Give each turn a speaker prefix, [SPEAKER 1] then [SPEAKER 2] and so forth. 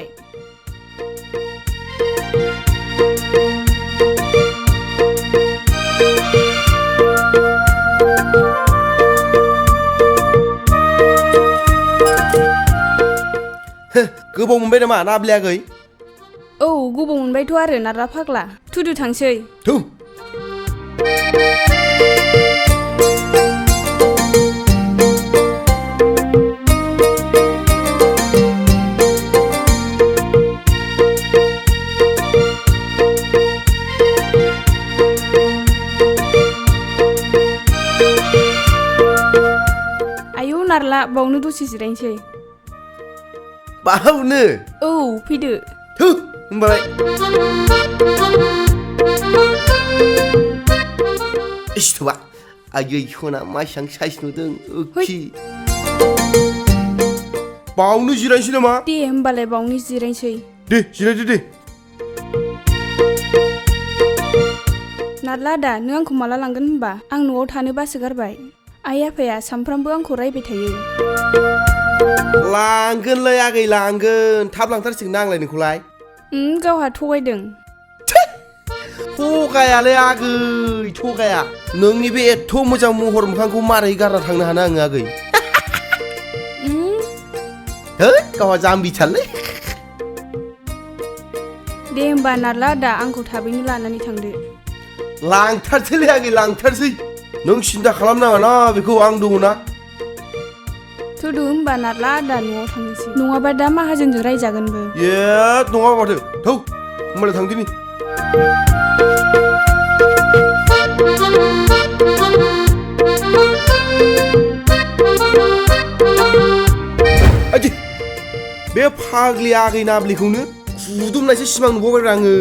[SPEAKER 1] जाबाय
[SPEAKER 2] गोबाव मोनबाय नामा ना आब्लायाखै
[SPEAKER 1] औ गोबाव मोनबायथ' आरो नारला फाग्ला थुदो थांसै
[SPEAKER 2] थौ
[SPEAKER 1] आयौ नारला बावनो दसे जिरायनोसै
[SPEAKER 2] बावनो
[SPEAKER 1] औ फैदो
[SPEAKER 2] थौ होनबालाय इस्थुबा आयै सना मा एसां साइज नुदों ओखि बावनो जिरायनोसै नामा
[SPEAKER 1] दे होमबालाय बावनो जिरायनोसै
[SPEAKER 2] दे जिरायदो दे
[SPEAKER 1] नारला आदा नों आंखौ माला लांगोन होनबा आं न'आव थानो बासो गारबाय आइ आफाया सामफ्रामबो आंखौ रायबाय थायो
[SPEAKER 2] लांगोनलै आगै लांगोन थाब लांथारसिगोन आंलाय नोंखौलाय
[SPEAKER 1] गावहा थगायदों
[SPEAKER 2] थगायालै आगै थगाया नोंनि बे एथ' मोजां महर मोखांखौ मारै गारना थांनो हानो आङो आगै है गावहा जाम्बिथारलै
[SPEAKER 1] दे होमबा नारला आदा आंखौ थाबैनो लानानै थांदो
[SPEAKER 2] लांथारसैलै आगै लांथारसै नों सिन्था खालामनाङा ना बेखौ आं दङ ना
[SPEAKER 1] थुदो होमबा नारला आदा न'आव थांनोसै नङाबा दा माहाजोनजों रायजागोनबो
[SPEAKER 2] ए नङा माथो थौ होमबालाय थांदिनि बे फाग्लि आगै नाब्लिखौनो खुदुमनायसो सिमां नुबावबाय आङो